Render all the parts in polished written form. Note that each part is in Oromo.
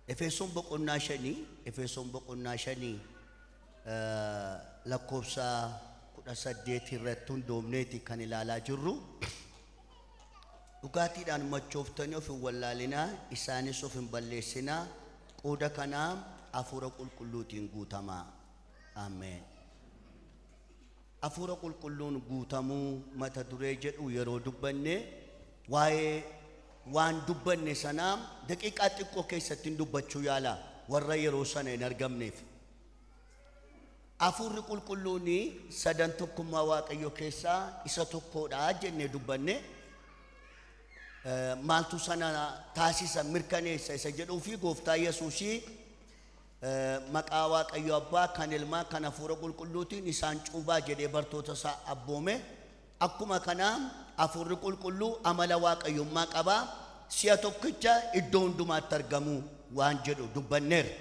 Efesoon boqonnaa 5, Efesoon boqonnaa 5 lakkoofsa 18 irratti hundoofneeti kan ilaalaa jirru. Dhugaatiidhaan machooftanii of hin wallaalinaa, isaanis of hin balleessinaa, qooda kanaa hafuura qulqulluutiin guutamaa. Ameen. Hafuura qulqulluun guutamuu mata duree jedhu yeroo dubbanne waa'ee waan dubbanne sanaa daqiiqaa xiqqoo keessatti dubbachuu yaala warra yeroo sana hin argamneef. Hafuurri qulqulluun sadan tokkummaa Waaqayyoo keessaa isa tokkodha jennee dubbanne. Maaltu sana taasisa mirkaneessa isa jedhuu fi gooftaa Yesuusii maqaa Waaqayyo Abbaa kan Ilmaa kan Hafuura Qulqulluutiin isaan cuubaa jedhee bartoota isaa abboome. Akkuma kanaa Hafuurri Qulqulluu amala Waaqayyummaa qabaa, si'a tokkicha iddoo hundumaatti argamu waan jedhu dubbanneerra.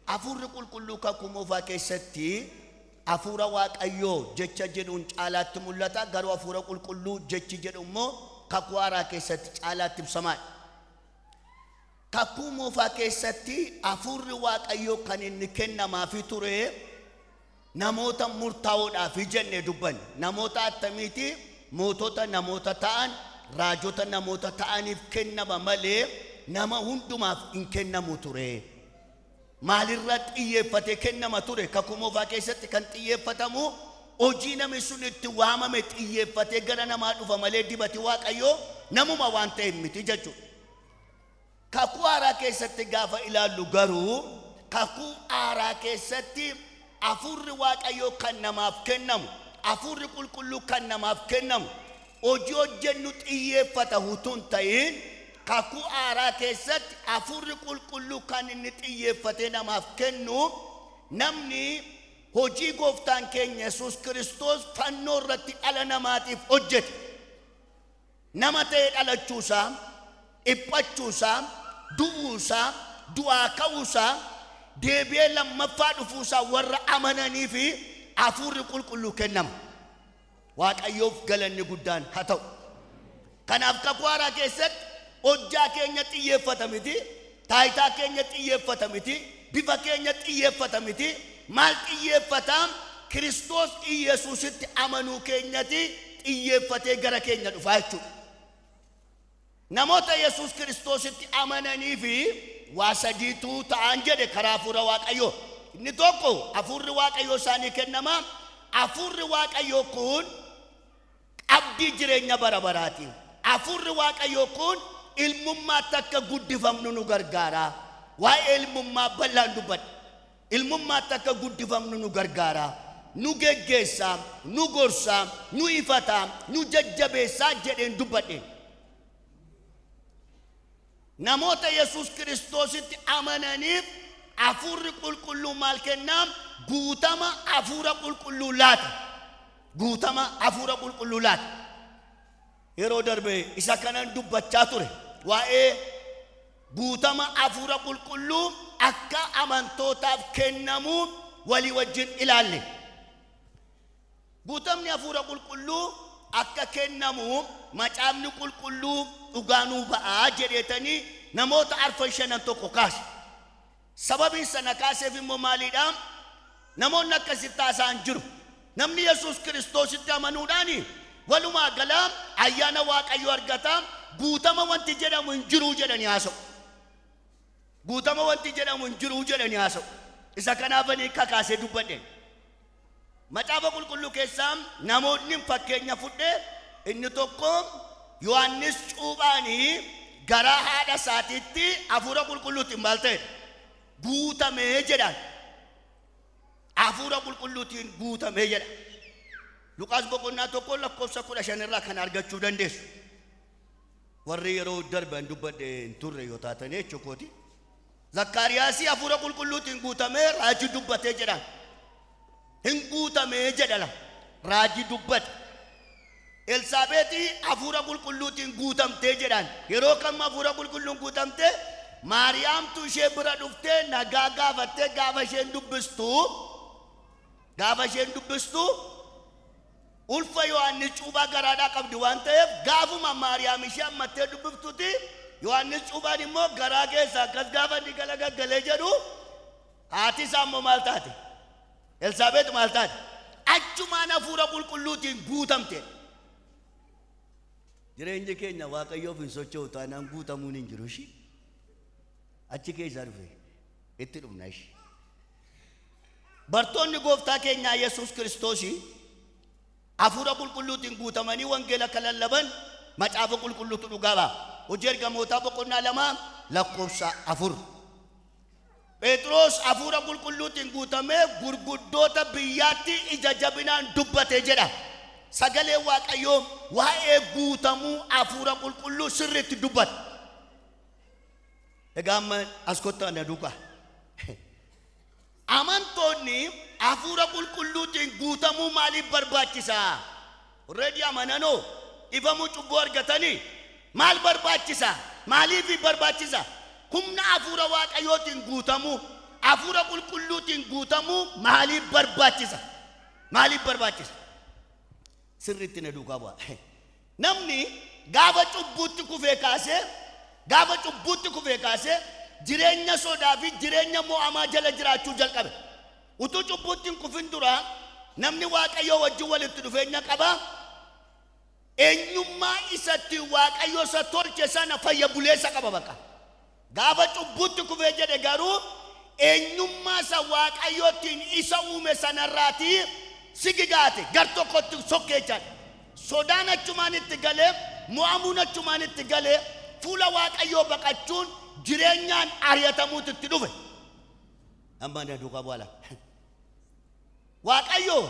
Hafuurri Qulqulluu kakuu moofaa keessatti Hafuura Waaqayyoo jecha jedhuun caalaatti mul'ata, garuu Hafuura Qulqulluu jechi jedhu immoo kakuu haaraa keessatti caalaatti ibsamaadha. Kakuu moofaa keessatti Hafuurri Waaqayyoo kan inni kennamaafii ture namoota murtaa'oodhaaf jennee dubbanne. Namoota attamiiti? Mootota namoota ta'an, raajota namoota ta'aniif kennama malee nama hundumaaf hin kennamu ture. Maalirra xiyyeeffatee kennama ture? Kakuu moofaa keessatti kan xiyyeeffatamu hojii namni sun itti waamame xiyyeeffatee gara namaa dhufa malee dibati Waaqayyoo namuma waan ta'e miti jechuudha. Kakuu haaraa keessatti gaafa ilaallu garuu kakuu haaraa keessatti Hafuurri Waaqayyoo kan namaaf kennamu, Hafuurri Qulqulluu kan namaaf kennamu hojii hojjennu xiyyeeffata utuu hin ta'in kakuu haaraa keessatti Hafuurri Qulqulluu kan inni xiyyeeffatee namaaf kennu namni hojii gooftaan keenya Yesuus Kiristoos fannoo irratti dhala namaatiif hojjete. Nama ta'ee dhalachuusaa, dhiphachuusaa, du'uusaa, du'aa ka'uusaa, deebi'ee lammaffaa dhufuusaa warra amananii fi Hafuurri Qulqulluu kennama. Waaqayyoof galanni guddaan haa ta'u. Kanaaf kakuu haaraa keessatti hojjaa keenya xiyyeeffata miti, taayitaa keenya xiyyeeffata miti, bifa keenya xiyyeeffata miti. Maal xiyyeeffata? Kiristoos Iyesuusitti amanuu keenyatti xiyyeeffatee gara keenya dhufaa jechuudha. Namoota Yesuus Kiristoositti amananii fi waa sadiitu ta'an jedhe karaa Hafuura Waaqayyoo. Inni tokko Hafuurri Waaqayyoo isaanii kennama. Hafuurri Waaqayyoo kun abdii jireenya bara baraati. Hafuurri Waaqayyoo kun ilmummaatti akka guddifamnu nu gargaara. Waa'ee ilmummaa bal'aan dubbadha. Ilmummaatti akka guddifamnu nu gargaara. Nu geggeessa, nu gorsa, nu ifata, nu jajjabeessa jedheen dubbadhe. Namoota Yesuus Kiristoositti amananiif Hafuurri Qulqulluu maal kennaa? Guutama Hafuura Qulqulluu laata. Guutama Hafuura Qulqulluu laata. Yeroo darbe isa kanan dubbachaa ture. Waa'ee guutama Hafuura Qulqulluu akka amantootaaf kennamu walii wajjin ilaalle. Guutamni Hafuura Qulqulluu akka kennamu macaafni qulqulluu dhugaanuu ba'aa jedheetanii namoota 4-5 tokko kaase. Sababiin sana kaaseef immoo maaliidha? Namoonni akkasitti haasa'an jiru. Namni Yesuus Kiristoositti amanuudhaani walumaa galaa ayyaana Waaqayyoo argata, guutama wanti jedhamu hin jiru jedhanii haasa'u. Guutama wanti jedhamu hin jiru jedhanii haasa'u. Isa kanaafanii kakaasee dubbadhe. Macaafa qulqulluu keessaa namoonni fakkeenya fudhee inni tokko Yohaannis cuuphaanii garaa haadha isaatiitti Hafuura Qulqulluutiin maal ta'e? Guutamee jedhaan. Hafuura Qulqulluutiin guutamee jedha. Luqaas boqonnaa 1 lakkoofsa 15 irraa kan argachuu dandeessu. Warri yeroo darban dubbadhe hin turre yoo taatanii jechuukooti. Zakkaariyaasii Hafuura Qulqulluutiin guutamee raajii dubbatee jedhaan. Hin guutamee jedhala. Raajii dubbate. Elsaabeetii Hafuura Qulqulluutiin guutamtee jedhaan. Yeroo kam Hafuura Qulqulluun guutamtee? Maariyaamtu ishee bira dhuftee nagaa gaafattee gaafa isheen dubbistu ulfa Yohaannis cuuphaa garaadhaa qabdi waan ta'eef gaafuma Maariyaam ishee ammattee dubbiftuti Yohaannis cuuphaan immoo garaa keessaa akkas gaafa inni galagalee jedhu haati isaa immoo maal taate? Elsaabeet maal taate? Achumaan hafuura qulqulluutiin guutamte. Jireenyi keenya Waaqayyoof hin socho'u taanaan guutamuun hin jiru ishii. Achi keessaa dhufe itti dhufna ishii. Bartoonni gooftaa keenyaa Yesuus Kiristoosii hafuura qulqulluutiin guutamanii wangeela akka lallaban macaafa qulqulluutu dhugaa ba'a. Hojii ergamootaa boqonnaa 2 lakkoofsa 4. Phexros hafuura qulqulluutiin guutamee gurguddoota biyyaatti ija jabinaan dubbate jedha. Sagalee Waaqayyoo waa'ee guutamuu hafuura qulqulluu sirriitti dubbata. Egaa amma as kottaa na duukaa. Amantoonni hafuura qulqulluutiin guutamuu maaliif barbaachisaa? Already amananoo ifamuu cubbuu argatanii maal barbaachisa? Maaliif barbaachisa? Humna hafuura Waaqayyootiin guutamuu, hafuura qulqulluutiin guutamuu maaliif barbaachisa? Maaliif barbaachisa? Sirriitti na duukaa bu'a. Namni gaafa cubbuutti kufee kaasee, gaafa cubbuutti kufee kaasee jireenya sodaa fi jireenya mo'amaa jala jiraachuu jalqabe. Utuu cubbuutti hin kufin dura namni Waaqayyoo wajjin walitti dhufeenya qaba. Eenyummaa isatti Waaqayyo isa tolche sana fayya buleessa qaba bakka. Gaafa cubbuutti kufee jedhe garuu eenyummaa isa Waaqayyootiin isa uume sanarraatii sigigaate gar tokkotti sokkeechaan. Sodaan achumaan itti galee, mo'amuun achumaan itti galee, fuula Waaqayyoo baqachuun jireenyaan ari'atamuutu itti dhufe. Amma na duukaa bu'ala. Waaqayyo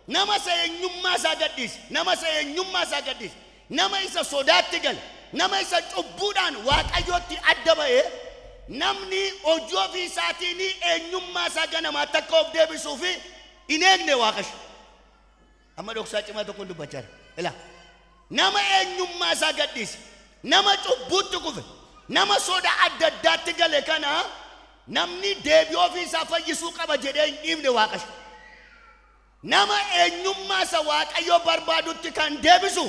nama isa eenyummaa isaa gadhiise, nama isa eenyummaa isaa gadhiise, nama isa sodaatti gale, nama isa cubbuudhaan Waaqayyootti adda ba'ee namni hojii ofii isaatiin eenyummaa isaa ganamaatti akka of deebisuu fi hin eegne Waaqayyo. Amma dhoksaa cimaa tokkoon dubbachaa jira. Ilaa nama eenyummaa isaa gadhiise, nama cubbuutti kufe, nama sodaa adda addaatti gale kana namni deebii ofii isaa fayyisuu qaba jedhee hin dhiifne Waaqayyo. Nama eenyummaa isa Waaqayyo barbaadutti kan deebisu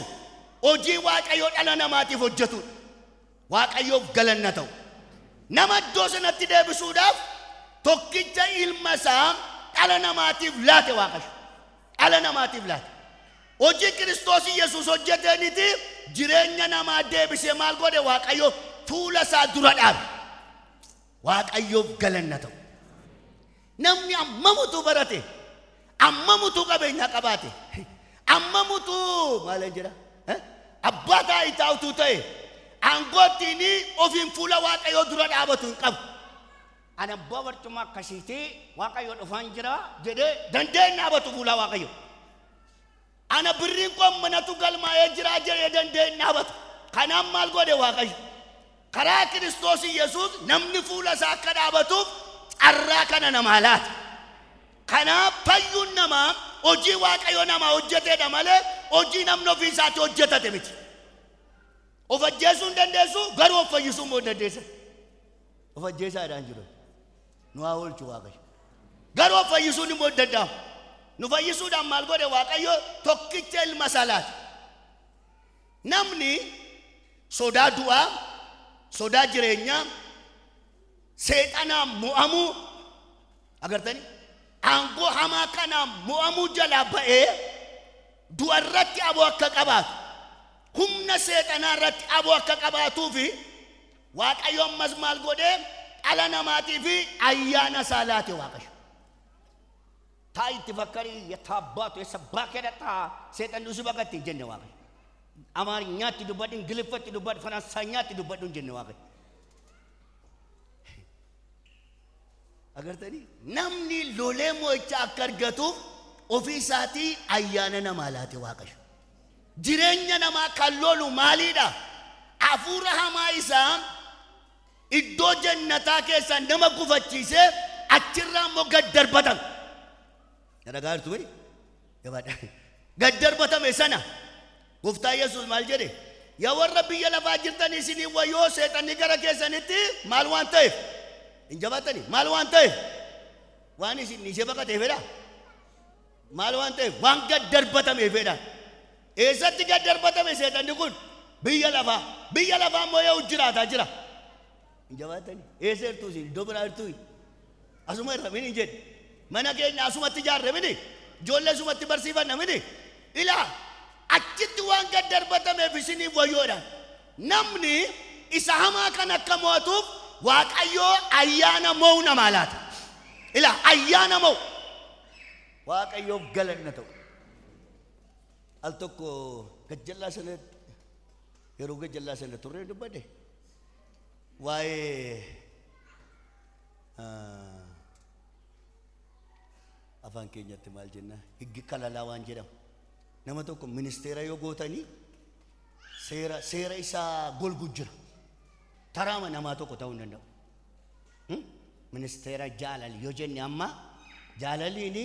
hojii Waaqayyo dhala namaatiif hojjetudha. Waaqayyoof galanna ta'u. Nama iddoo sanatti deebisuudhaaf tokkicha ilma isaa dhala namaatiif laate Waaqayyo. Dhala namaatiif laate. Hojii Kiristoos Yesuus hojjeteeniti jireenya namaa deebisee maal godhe Waaqayyo fuula isaa dura dhaabe. Waaqayyoof galanna ta'u. Namni ammamutu barate, ammamutu qabeenya qabaate, ammamutu maal jedha? Abbaa taayitaa utuu ta'e aangootiin ofiin fuula Waaqayyoo dura dhaabatu hin qabu. Ani abbaa barcuma akkasiitii Waaqayyo dhufaan jira jedhee dandeenye dhaabatu fuula Waaqayyoo. Ana birriin koo manatu galmaa'ee jira jedhee dandeenye dhaabatu. Kanaaf maal godhe Waaqayyo? Karaa Kiristoos Yesuus namni fuula isaa akka dhaabatuuf carraa kana namaa laata. Kanaaf fayyuun namaa hojii Waaqayyo namaa hojjeteedha malee hojii namni ofii isaatti hojjetate miti. Of ajjeesuu hin dandeessu garuu of fayyisuu immoo hin dandeessa. Of ajjeesaadhaan jiru. Nu haa oolchu Waaqayyo. Garuu of fayyisuun immoo hin danda'amu. Nu fayyisuudhaan maal godhe Waaqayyo tokkicha ilma isaa laate. Namni sodaa du'aa, sodaa jireenyaa, seexanaan mo'amuu agartanii aangoo hamaa kanaan mo'amuu jalaa ba'ee du'a irratti aboo akka qabaatu, humna seexanaa irratti aboo akka qabaatuu fi Waaqayyo ammas maal godhee dhala namaatii fi ayyaana isaa laate Waaqayyo. Taa'i itti fakkarii yattaabbaatu eessa baakee dhaqxaa seexanni si baqatti hin jenne Waaqayyo. Amaariñaatti dubbadhu, Ingiliffatti dubbadhu, Faransaayyaatti dubbadhu hin jenne Waaqayyo. Agartanii namni lolee mo'icha akka argatuuf ofii isaatii ayyaana namaa laate Waaqayyo. Jireenya namaa kan lolu maaliidha? Hafuura hamaa isaa iddoo jannataa keessaa nama gufachiisee achirraa immoo gad darbatame. Dhagahaa jirtu bari? Jabaadha. Gad darbatame sana Gooftaa Yesuus maal jedhe? Yaa warra biyya lafaa jirtan isinii wayyoo seexanni gara keessanitti maal waan ta'eef? Hin jabaatanii? Maal waan ta'eef? Waan isin ishee baqateefedha. Maal waan ta'eef? Waan gad darbatameefedha. Eessatti gad darbatame seexanni kun? Biyya lafaa. Biyya lafaa immoo yoo jiraataa jira. Hin jabaatani. Eessa jirtu isin? Iddoo biraa jirtu? Asuma irra mini hin jedhe. Mana keenya asumatti ijaarre mini. Ijoollee asumatti barsiifanna mini. Ilaa achitti waan gad darbatameef isiniif wayyoodha. Namni isa hamaa kan akka mo'atuuf Waaqayyoo ayyaana mo'u namaa laata. Ilaa ayyaana mo'u. Waaqayyoof galanna ta'u. Al tokko gajjallaa sana yeroo gajjallaa sana turre dubbadhe. Waa'ee afaan keenyatti maal jenna higgi kalalaa waan jedhamu. Nama tokko ministeera yoo gootanii seera isaa golgu jira. Taraama namaa tokko ta'uu hin danda'u. Ministeera jaalali yoo jenne amma jaalaliin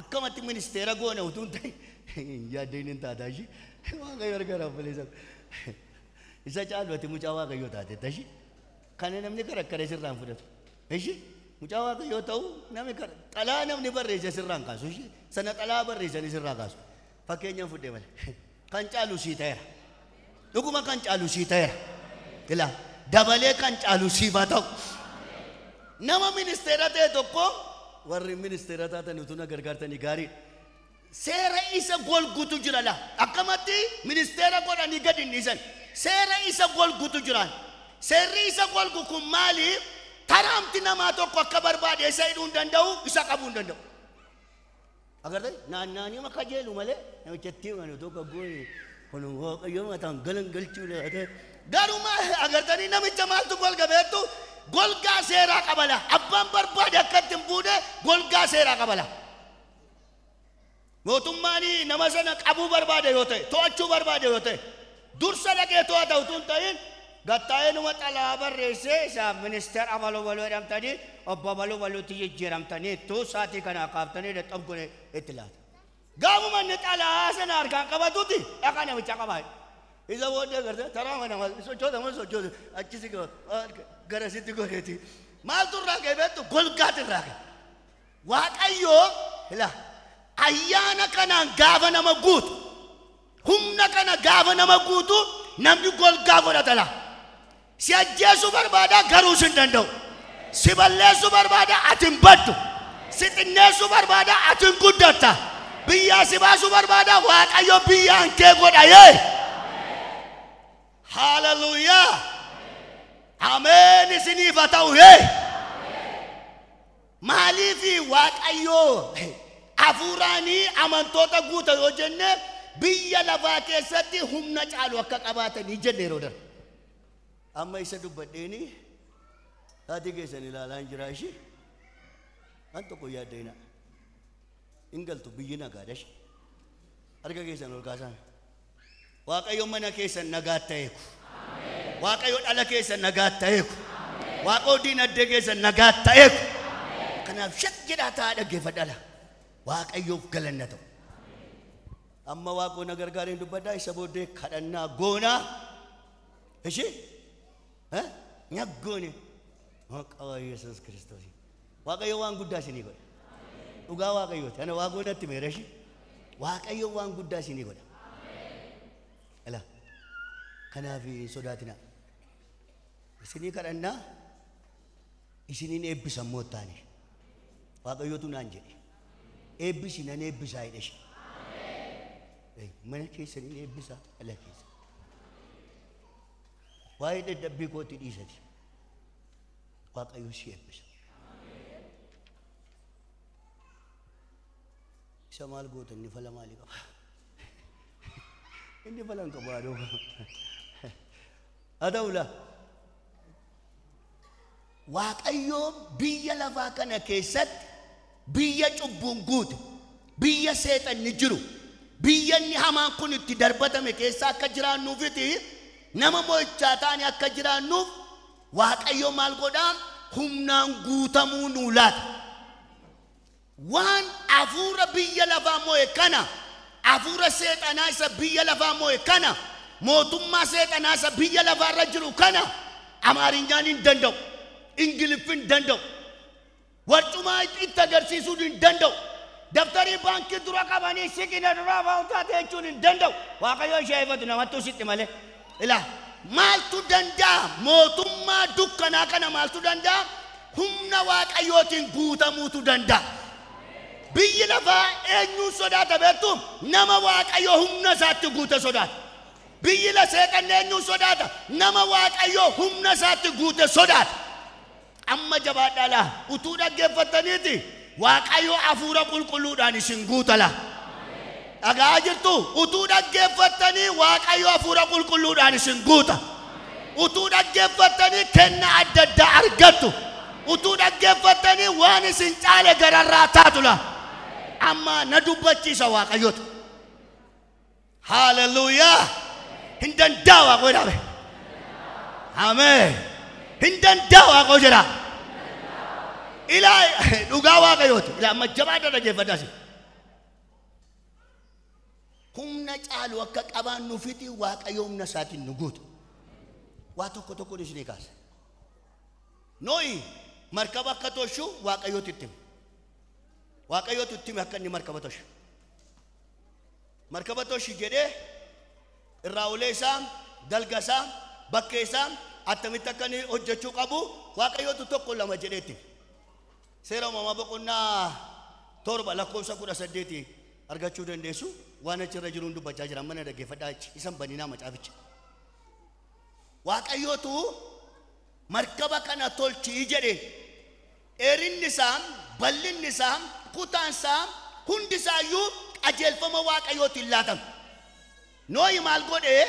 akkamatti ministeera goone utuu hin ta'in yaaddeen hin taataa ishee Waaqayyo gargaara obboleessa. Isa caalu ati mucaa Waaqayyoo taate tashi. Kana namni karakkare sirraan fudhatu. Ishi mucaa Waaqayyoo ta'u namni xalaa namni barreesse sirraan kaasu. Ishi sana xalaa barreessanii sirraa kaasu. Fakkeenyaan fudhee malee. Kan caalu sii ta'eera. Dhuguma kan caalu sii ta'eera. Ilaa dabalee kan caalu siif haa ta'u. Nama ministeera ta'e tokko warri ministeera taatan utuu na gargaartanii gaariidha. Seera isa golgutu jira laa. Akkamatti ministeera godhanii gadi hin dhiisan. Seera isa golgutu jiraan. Seerri isa golgu kun maali? Taraamti namaa tokko akka barbaade isa hidhuu hin danda'u, isa qabuu hin danda'u. Agartee naannaanii maka jeelu malee namicha itti himan utuu goone kun Waaqayyo mataan galan galchuu laata. Garuma agartanii namicha maaltu golga beektu? Golgaa seeraa qabala. Abbaan barbaade akka itti hin buune golgaa seeraa qabala. Mootummaan nama sana qabuu barbaade yoo ta'e, to'achuu barbaade yoo ta'e, dursa dhaqee to'ata utuu hin ta'in gattaa'ee numa xalaa barreessee isa ministeera abaluu baluu jedhamtanii obbo abaluu baluutti jijjiiramtanii ittuu sa'aatii kanaa kaaftanii dadhab godhe itti laata. Gaafuma inni xalaa sana harkaan qabatutti dhaqa namicha qabaa. Isa booddee gartee taraa nama sochoota moo sochoota achisi garasitti godheeti. Maaltu irraa ka'e beektu? Golgaatu irraa ka'e. Waaqayyoo ilaa ayyaana kanaan gaafa nama guutu, humna kana gaafa nama guutu namni golgaa godhata laa. Si ajjeesuu barbaada garuu si hin danda'u. Si balleessuu barbaada ati hin baddu. Si xinneessuu barbaada ati hin guddatta. Biyyaa si baasuu barbaada Waaqayyo biyyaan kee godha yee. Hallelujah. Ameen isiniif haa ta'u yee. Maaliif Waaqayyo hafuuraanii amantoota guuta yoo jenne biyya lafaa keessatti humna caalu akka qabaatanii jenne yeroo darbe. Amma isa dubbadheeni taatii keessan ilaalaa hin jiraa ishee. Waan tokko yaaddeenaa. Hin galtu biyyi nagaadha ishee. Harka keessan ol kaasaa. Waaqayyo mana keessan nagaatti eegu. Waaqayyo dhala keessan nagaatti eegu. Waaqayyo diinagdee keessan nagaatti eegu. Kanaaf shak jedhaa taa'aa dhaggeeffadhaa. Waaqayyoof galanna ta'u. Amma Waaqoo na gargaareen dubbadhaa isa booddee kadhannaa goonaa. Ishee nyaggoone maqaa Yesuus Kiristoos. Waaqayyo waan guddaa isinii godha. Dhugaa Waaqayyooti. Ana Waaqoo natti meera ishee. Waaqayyo waan guddaa isinii godha. Ilaa kanaaf hin sodaatinaa. Isinii kadhannaa isiniin eebbisan moo taane. Waaqayyotu naan jedhe. Eebbisi nan eebbisaa jedhe ishee. Mana keessaniin eebbisaa ala keessa. Waa'ee dadhabbii kootti dhiisati. Waaqayyo si eebbisa. Isa maal goota inni fala maalii qaba? Inni fala hin qabu haadhoo. Haa ta'u laa. Waaqayyo biyya lafaa kana keessatti biyya cubbuun guute, biyya seexanni jiru, biyya inni hamaan kun itti darbatame keessa akka jiraannuufiti nama mo'ichaa ta'anii akka jiraannuuf Waaqayyo maal godhaa? Humnaan guutamuu nuu laata. Waan hafuura biyya lafaa mo'e kana, hafuura seexanaa isa biyya lafaa mo'e kana, mootummaa seexanaa isa biyya lafaarra jiru kana Amaarinyaan hin danda'u, Ingiliffi hin danda'u, warcumaa itti agarsiisuun hin danda'u, daftarii baankii dura qabanii siqina duraa baa'u taate jechuun hin danda'u. Waaqayyo ishee ifatu namattuu sitti malee. Ilaa maaltu danda'a? Mootummaa dukkanaa kana maaltu danda'a? Humna Waaqayyootiin guutamuutu danda'a. Biyyi lafaa eenyuun sodaata beektu? Nama Waaqayyo humna isaatti guute sodaata. Biyyi la seexanni eenyuun sodaata? Nama Waaqayyo humna isaatti guute sodaata. Amma jabaadhaa laa utuu dhaggeeffattaniiti Waaqayyo hafuura qulqulluudhaan isin guuta laa. Dhagaa jirtu utuu dhaggeeffattanii Waaqayyo hafuura qulqulluudhaan isin guuta. Utuu dhaggeeffattanii kenna adda addaa argattu. Utuu dhaggeeffattanii waan isin caale gararraa taatu laa. Amma na dubbachiisa Waaqayyotu. Hallelujah. Hin danda'a Waaqayyo dhaabe. Ameen. Hin danda'a Waaqayyo jedha. Ilaa dhugaa Waaqayyooti. Ilaa amma jabaadha dhaggeeffadhaas. Humna caalu akka qabaannuufiti Waaqayyo humna isaatiin nu guuta. Waa tokko tokko isinii kaasa. Nohi markaba akka tolchu Waaqayyootu itti hime. Waaqayyootu itti hime akka inni markaba tolchu. Markaba tolchi jedhee irraa ulee isaa, dalga isaa, bakkee isaa attamitti akka inni hojjechuu qabu Waaqayyootu tokko lama jedhee itti hime. Seera uumamaa boqonnaa 7 lakkoofsa 18 argachuu dandeessu. Waan achirra jiruun dubbachaa jira. Mana dhaggeeffadhaa achi. Isan baninaa macaaficha. Waaqayyootu markaba kana tolchii jedhe. Dheerinni isaa, bal'inni isaa, kutaan isaa, hundi isaayyuu qajeelfama Waaqayyootiin laatama. Nohi maal godhee?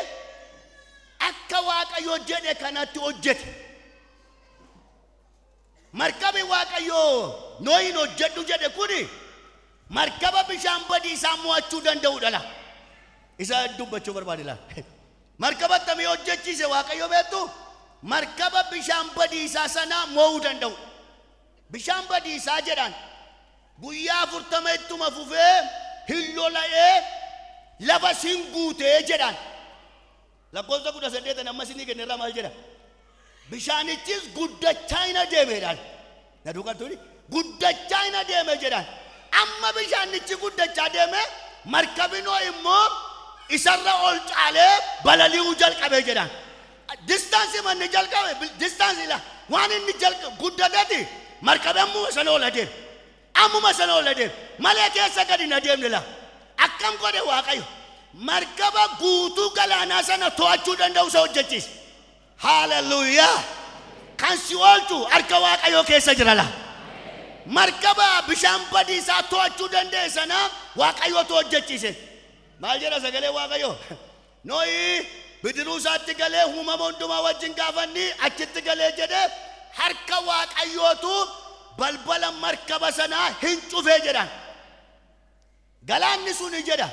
Akka Waaqayyo jedhe kanatti hojjete. Markabi Waaqayyo Nohiin hojjedhu jedhe kuni markaba bishaan badiisaa mo'achuu danda'udha laa. Isa dubbachuu barbaade laa. Markaba akkamii hojjechiise Waaqayyo beektu? Markaba bishaan badiisaa sanaa mo'uu danda'u. Bishaan badiisaa jedhaan guyyaa 40 ittuma fufee hin lola'ee lafa sin guutee jedhaan. Lakkoofsa 18 amma isinii kennerraa maal jedha? Bishaanichis guddachaa hin adeemeedhaan. Na duukaa tuni guddachaa hin adeeme jedhaan. Amma bishaanichi guddachaa deeme markabinoo immoo isarra ol caalee balali'uu jalqabe jedhaan. Distaansii manni jalqabe distaansii la waan inni guddateeti markabi ammuma sana ol adeeme. Ammuma sana ol adeeme malee keessa gadi hin adeemne la. Akkam godhe Waaqayyo? Markaba guutuu galaanaa sana to'achuu danda'u isa hojjechiise. Hallelujah. Kan si oolchu harka Waaqayyoo keessa jira la. Markaba bishaan badiisaa to'achuu danda'e sana Waaqayyootu hojjechiise. Maal jedha sagalee Waaqayyoo? Nohi bidiruu isaatti galee uumama hundumaa wajjin gaafanni achitti galee jedhee harka Waaqayyootu balbala markaba sanaa hin cufee jedhaan. Galaanni suni jedha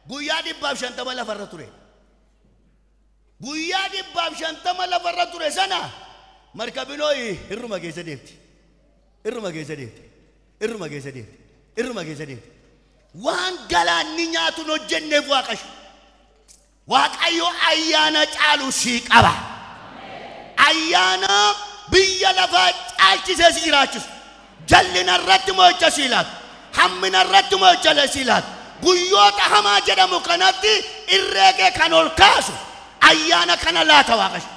guyyaa 150 lafarra ture. Guyyaa 150 lafarra ture sana markabi Nohi irruma keessa deemti. Irruma keessa deemti. Irruma keessa deemti. Irruma keessa deemti. Waan galaanni nyaatu hin hojjenneef Waaqayyo. Waaqayyo ayyaana caalu sii qaba. Ayyaana biyya lafaa caalchisee si jiraachisu. Jallina irratti mo'icha sii laatu. Hammina irratti mo'icha sii laatu. Guyyoota hamaa jedhamu kanatti irree kee kan ol kaasu ayyaana kana laata Waaqayyo.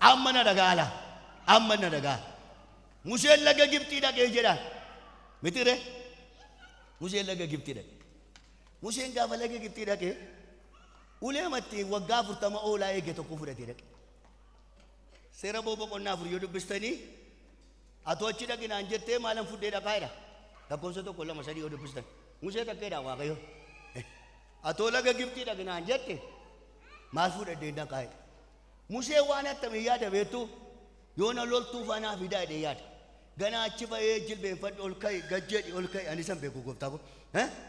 Amma na dhagaala. Amma na dhagaala. Museen laga Gibxii dhaqee jedhaan. Miti ree? Museen laga Gibxii dhaqe. Museen gaafa laga Gibxii dhaqee ulee matti waggaa 40 oolaa eege tokko fudhatee dhaqe. Seera boqonnaa 4 yoo dubbistanii atoo achi dhaqinaan jettee maalan fudhee dhaqaa jedha. Lakkoofsa 1 2 3 yoo dubbistan. Musee takkeedha Waaqayyo. Atoo laga Gibxii dhaqinaan jette maal fudhadhee dhaqaa jedha. Musee waan attamii yaada beektu yoo na loltuu faanaa fidaa jedhee yaada. Ganaa achi ba'ee jilbeenfadhu ol ka'i gad jedhi ol ka'i ani san beeku gooftaa koo.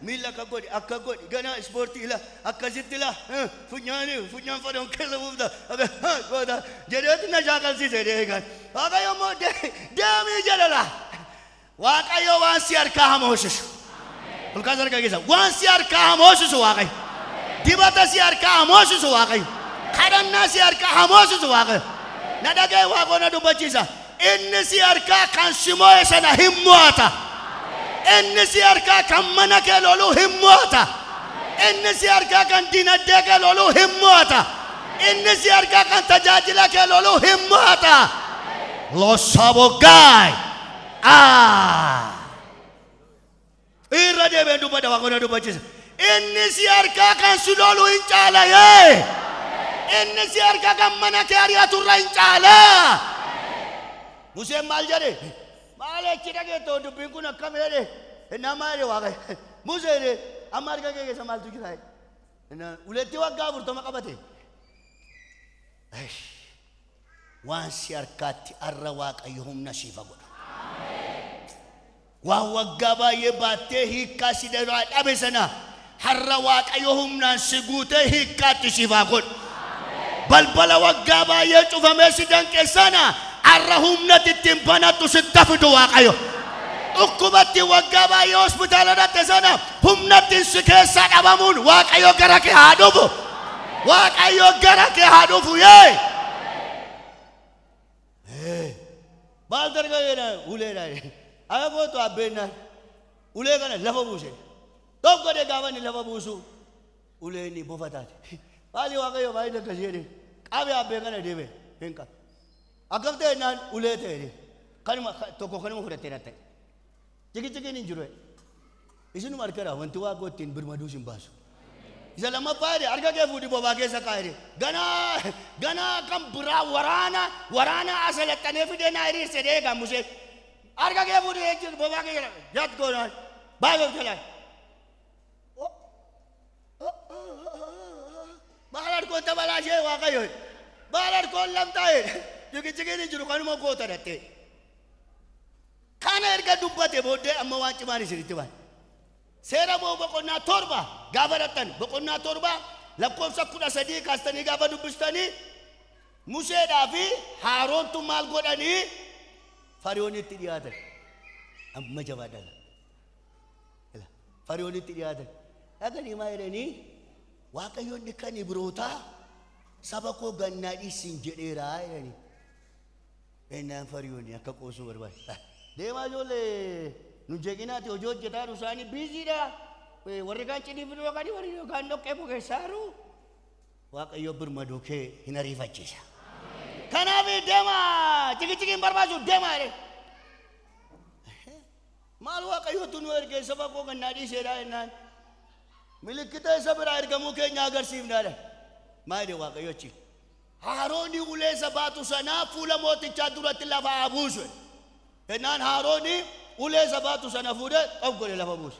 Miila akka godhi ganaa ispoortii ila akkasitti ila funyaanii funyaan fadhoon keessa buufta goota jedheetu na shaakalsiise jedhee eegan. Waaqayyo immoo deemii jedha laa. Waaqayyo waan si harkaa hamoosisu. Ol kaasa harka keessa waan si harkaa hamoosisu Waaqayyo. Dibata si harkaa hamoosisu Waaqayyo. Kadhannaa si harkaa hamoosisu Waaqayyo. Na dhaga'e Waaqoo na dubbachiisa. Inni si harkaa kan si mo'e sana hin mo'ata. Inni si harkaa kan mana kee lolu hin mo'ata. Inni si harkaa kan dinagdee kee lolu hin mo'ata. Inni si harkaa kan tajaajila kee lolu hin mo'ata. Losaabogaay. Irra deebiin dubbadha waaqonni dubbachiisa. Inni si harkaa kan si lolu hin caala yee. Inni si harkaa kan mana kee ari'atu irra hin caala. Museen maal jedhe? Maal achi dhageettoo dubbiin kun akkam jedhe? Innaan maal jedhe Waaqayyo? Musee jedhe amma harka kee keessa maaltu jira? Uleetti waggaa 40 qabate. Waan si harkaatti har'a Waaqayyo humna siif haa godhu. Waan waggaa baay'ee baattee hiikkaa si dhabe sana har'a Waaqayyo humnaan si guutee hiikkaatti siif haa godhu. Balbala waggaa baay'ee cufamee si danqe sana har'a humnatti ittiin banattu sitti fidu Waaqayyo. Dhukkubatti waggaa baay'ee hospitaala dhatte sana humnatti si keessaa dhabamuun Waaqayyo gara kee haa dhufu. Waaqayyo gara kee haa dhufu yee. Maal dargaggeedha uleedha. Akka gootu abbeenaan ulee kana lafa buuse. Tokko godhee gaafa inni lafa buusu ulee inni bofa taate. Maali Waaqayyo baay'ee akkasii jedhe qabe abbee kana deeme hin qabe. Akkam ta'e naan ulee ta'e kanuma tokko kanuma fudhattee na ta'e. Ciqiciqiin hin jiru. Isinuma harkadha wanti Waaqoo ittiin birmaduu isin baasu. Isa lammaffaa jedhe harka kee fuudhii bobaa keessa kaa'e. Ganaa ganaa kan biraa waraana waraana asalaxanee fidee naa hiriirse deegaa Musee. Harka kee fuudhii jechuun bobaa keessa jat goonaan baay'ee of jalaa. Maal harkoon tabalaashee Waaqayyo. Maal harkoon lamtaa'e. Ciqiciqiin hin jiru kanuma goota dhattee. Kana erga dubbate booddee amma waan cimaan isinitti baane. Seera ba'uu boqonnaa 7 gaafa dhattan boqonnaa 7 lakkoofsa 13 kaastanii gaafa dubbistanii Museedhaa fi Haaroontu maal godhanii Fariyoonitti dhiyaatan. Amma jabaadhaan. Fariyoonitti dhiyaatan. Dhaqanii maa jedhanii Waaqayyoonni kan Ibrootaa saba koo gannaa dhiisin jedheeraa jedhanii. Ennaan Fariyoonni akka qoosuu barbaade. Deemaa ijoollee nu jeqinaati hojii hojjetaa jiru isaanii biiziidha. Warri kaan cidii fiduu yookaan warri kaan dhoqqee bogeessaa jiru. Waaqayyo birmaduu kee hin ariifachiisa. Kanaaf deemaa ciqiciqiin barbaachisu deemaa jedhe. Maal Waaqayyotu nu ergee saba koo gannaa dhiiseedha jennaan. Milikkita isa biraa ergamuu keenya agarsiifnaadha. Maal jedhe Waaqayyo achi? Haarooni ulee isa baatu sanaa fuula mootichaa duratti lafa haa buusu. Jennaan Haarooni ulee isa baatu sana fuudhee xof godhe lafa buuse.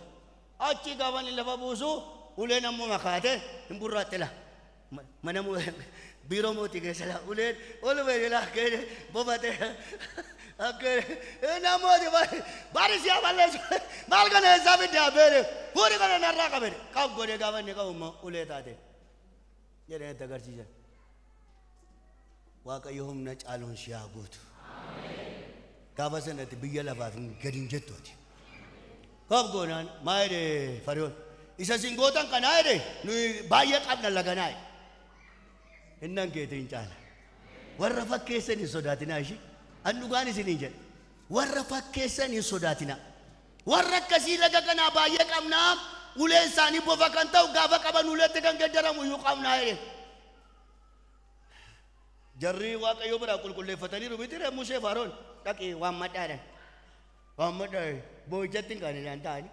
Achi gaafa inni lafa buusu uleen ammoo makaate hin burraatte la. Mana biiroo mootii keessa la uleen oluma la kee bofate akka namooti bari si aballeessu maal kana eessaa fidde abbeere fuudhi kana narraa qabede qab godhe gaafa inni qabu immoo ulee taate jedhee itti agarsiisan. Waaqayyo humna caaluun si haa guutu. Gaafa sanatti biyya lafaaf gadi hin jettuuti. Qab goonaan maa jedhe Fariyoon isa isin gootan kanaa jedhe nuyi baay'ee qabna laganaa jedhe. Innan keetiin hin caala. Warra fakkeessan hin sodaatinaa ishee. An dhugaan isiniin jedha. Warra fakkeessan hin sodaatinaa. Warra akkasii laga kanaa baay'ee qabnaa uleen isaanii bofa kan ta'u gaafa qaban uleetti kan geeddaramu iyyuu qabnaa jedhe. Jarri Waaqayyo biraa qulqulleeffataniiru miti ree Musee fi Aroon dhaqee waan maddaadhaan. Waan maddaadhaan boo'ichatti hin kaane naan ta'ani.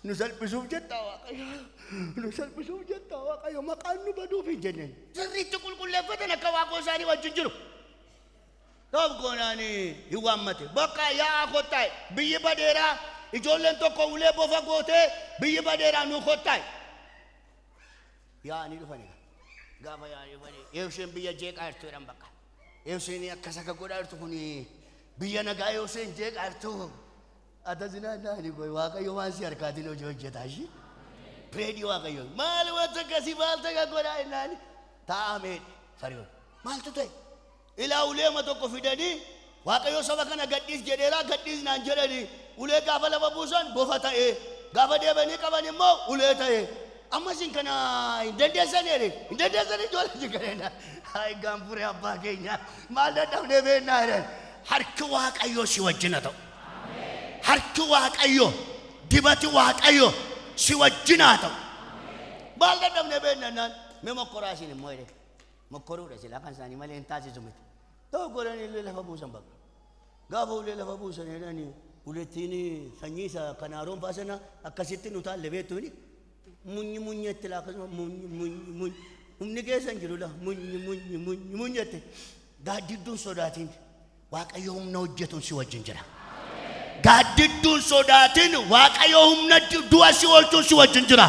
Nu salphisuuf jettaa Waaqayyo. Nu salphisuuf jettaa Waaqayyo maqaan nu baduuf hin jenneen. Sirriitti qulqulleeffatan akka waaqoo isaanii wajjin jiru. Toof goonaan hin waammate. Bakka yaa'aa kottaa biyyi badeeraa ijoolleen tokko ulee bofa gootee biyyi badeeraa nu kottaa. Yaa'anii dhufani. Gaafa yaa'anii dhufani. Eewsheen biyya jeeqaa jirtu jedhan bakka. Eewsheen akkas akka godhaa jirtu kun biyya nagaa eewsheen jeeqaa jirtu. Atasinaa naani koo Waaqayyo waan si harkaatiin hojii hojjetaa ishee. Pireedii Waaqayyo maal wanta akkasii maal ta'e godhaa jennaan taa'amee Fariyoon maaltu ta'e? Ilaa uleema tokko fidanii Waaqayyo saba kana gadhiis jedheeraa gadhiis naan jedhanii ulee gaafa lafa buusan bofa ta'ee gaafa deebanii qaban immoo ulee ta'ee amma isin kana hin dandeessan jedhe hin dandeessan ijoollee isin kana hayi gaanfuree abbaa keenya maal dadhabnee beennaa jedhan harki Waaqayyoo si wajjin haa ta'u. Harki Waaqayyoo dibati Waaqayyoo si wajjin haa ta'u. Maal dadhabnee beennaa naan mee mokkoraa isin immoo jedhe. Mokkoruudha silaa kan isaanii malee hin taasisu miti. Ta'u godhanii ulee lafa buusan bakka. Gaafa ulee lafa buusan jedhanii ulettiin sanyii isa kan Aroon fa'aa sana akkasitti nu taalle beektuuni. Munyi munyetti laa akkasuma munyi munyi munyi. Humni keessa hin jiru laa munyi munyi munyi munyetti. Gaaddidduun sodaatiin Waaqayyo humna hojjetuun si wajjin jira. Gaaddidduun sodaatiin Waaqayyo humna du'a si oolchuun si wajjin jira.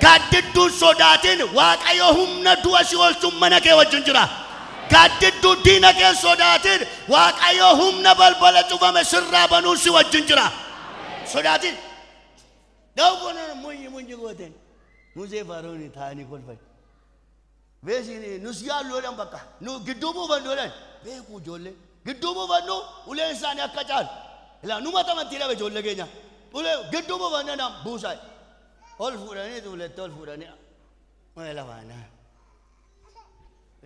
Gaaddidduun sodaatiin Waaqayyo humna du'a si oolchuun mana kee wajjin jira. Gaaddidduun diina kee sodaatiin Waaqayyo humna balbala cufame sirraa banuun si wajjin jira. Sodaatiin. Daawwan munyi munyi gooteen Musee Faaroon taa'anii kolfan. Beesin nus yaallu bakka nu gidduu buufannu jedhan beekuu ijoollee gidduu buufannu uleen isaanii akka caalu. Ilaa nu matamantii dhabe ijoollee keenya ulee gidduu buufannu nam buusaa ol fuudhanii uletti ol fuudhanii lafaanaa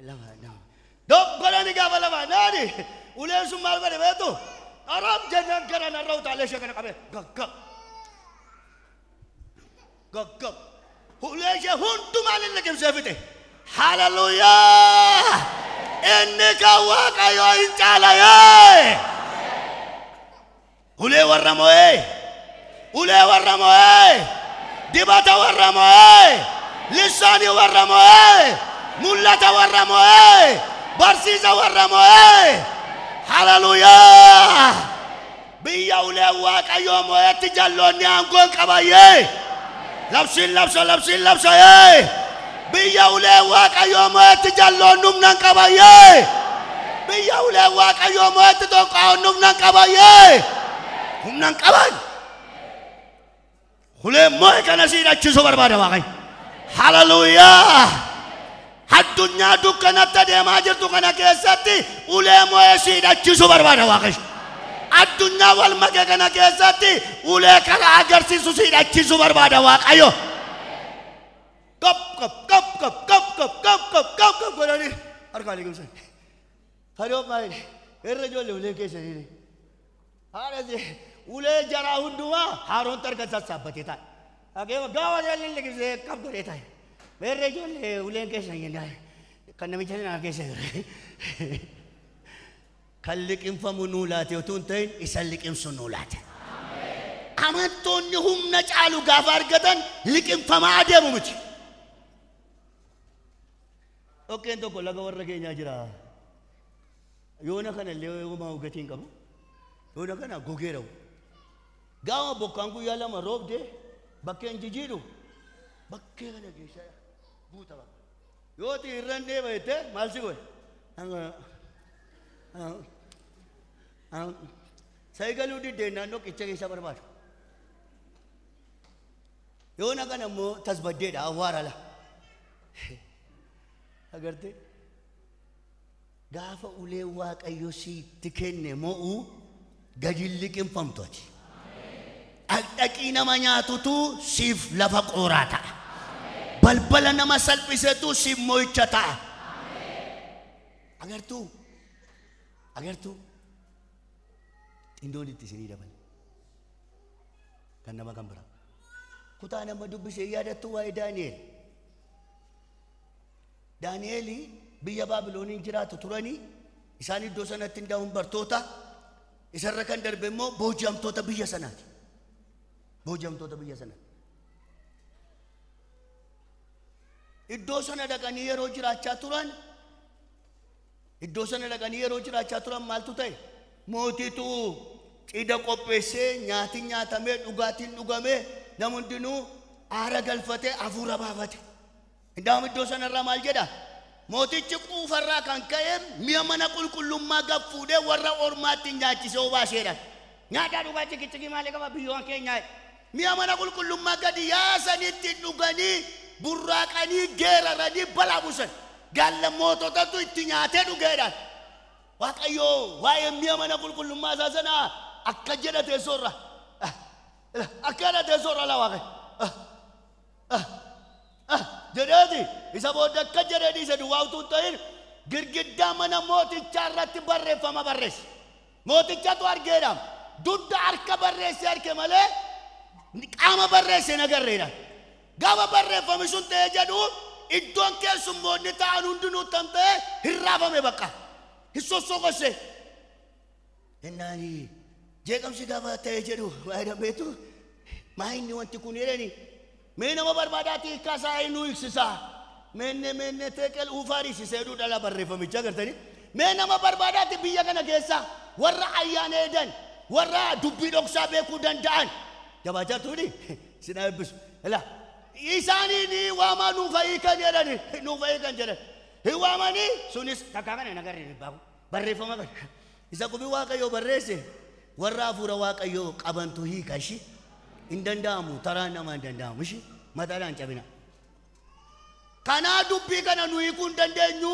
lafaanaa doggodhanii gaafa lafaanaani uleen sun maal godhe beektu arab jennaan gara narra utaalee ishee kana qabee gaggab gaggab ulee ishee hundumaa liqimsee fixe. Hallelujah! Inni kan Waaqayyoo hin caalayee. Ulee warra mo'ee, ulee warra mo'ee, dibata warra mo'ee, lissaanii warra mo'ee, mul'ata warra mo'ee, barsiisa warra mo'ee. Hallelujah! Biyya ulee Waaqayyoo mo'eetti jalloonni aangoo hin qabayyee. Labsiin labsa, labsiin labsa yee. Biyya ulee Waaqayyoo mo'eetti jalloonni humna hin qabayyee. Biyya ulee Waaqayyoo mo'eetti tonqaa'onni humna hin qabayyee. Humna hin qaban. Ulee mo'e kana si hidhachiisuu barbaada Waaqayyo. Hallelujah! Addunyaa dukkanatti adeemaa jirtu kana keessatti ulee mo'e si hidhachiisuu barbaada Waaqayyo. Addunyaa wal make kana keessatti ulee karaa agarsiisu si hidhachiisuu barbaada Waaqayyo. Kap kap kap kap kap kap kap kap kap kap godhanii harkaan liqimsan. Fadoo maayini irra ijoollee ulee keessanii haadha ulee jaraa hundumaa haaroon tarka sassaabbatee taa'e. Akeema gaafa jalli liqimsee kap godhee taa'e. Irra ijoollee uleen keessan jennaan kan namicha sanaa keessa jiru. Kan liqimfamu nuu laate utuu hin ta'in isa liqimsu nuu laate. Amantoonni humna caalu gaafa argatan liqimfamaa adeemu miti. Dhoqqeen tokko laga warra keenyaa jira. Yoona kana illee homaa gatii hin qabu. Yoona kana gogeera. Gaafa bokkaan guyyaa lama roobdee bakkeen jijiidhu bakkee kana keessa guuta bakka. Yoo ati irra hin deema jettee maal si godhe? Sayigaluu diddeen naannoo qicha keessa barbaadu. Yoona kana immoo tasbaddeedha awwaara la. Agartee gaafa ulee Waaqayyo sitti kenne mo'u gadi liqimfamtu ati. Dhaqdhaqii nama nyaatutu siif lafa qooraa ta'a. Balbala nama salphisetu siif mo'icha ta'a. Agartuu agartuu xindoon itti isinii dabale kan nama kan biraa. Kutaa nama dubbisee yaadattu waa'ee Daani'el. Daani'el biyya Baabilooniin jiraatu turanii isaan iddoo sanatti hundaa'uun bartoota isarra kan darbe immoo booji'amtoota biyya sanaati. Booji'amtoota biyya sanaati. Iddoo sana dhaqanii yeroo jiraachaa turan iddoo sana dhaqanii yeroo jiraachaa turan maaltu ta'e? Mootiitu cidha qopheessee nyaatiin nyaatamee dhugaatiin dhugamee namni hundinuu aara galfatee hafuura baafate. Indaam iddoo sanarraa maal jedha? Mootichi quufarraa kan ka'e mi'a mana qulqullummaa gad fuudhee warra ormaatti nyaachisee obaaseedha. Nyaataa dhugaa cikicikii maalii qaba biyyoon keenyaa? Mi'a mana qulqullummaa gadi yaasanitti dhuganii burraaqanii geeraranii balaa buusan. Gaalla moototatu itti nyaatee dhugeedha. Waaqayyo waa'ee mi'a mana qulqullummaa isaa sanaa akka jedha teessoorra. Akka jedha teessoorra laa Waaqayyo. Jedheeti isa booda akka jedhee dhiise duwwaa utuu hin ta'in girgiddaa mana mootichaa irratti barreeffama barreesse. Mootichatu argeedha. Dugda harka barreesse arge malee qaama barreesse hin agarreedha. Gaafa barreeffami sun ta'ee jedhu iddoon keessummoonni ta'an hundinuu tamta'ee hin raafame bakka. Hin sossoqose. Innaani jeeqamsi gaafa ta'e jedhu maayidha beektu maa inni wanti kun jedhani mee nama barbaadaati hiikkaa isaa nu hiiksisaa. Meenne meenne teeqel uufaariisisee jedhu dhala barreeffamicha agartanii. Mee nama barbaadaati biyya kana keessa warra ayyaana eedan warra dubbii dhoksaa beekuu danda'an. Jabaachaa tuuni sinaa eebbisu. Ilaa isaanii ni waamaa nuuf hiikan jedhani nuuf hiikan jedhan. Hin waamanii sunis takkaa kana hin agarre baabu barreeffama kana. Isa qubii Waaqayyoo barreesse warra hafuura Waaqayyoo qabantu hiika ishii. Hin danda'amu taraan namaa hin danda'amu ishii mataadhaan cabina. Kanaa dubbii kana nu hiikuu hin dandeenyu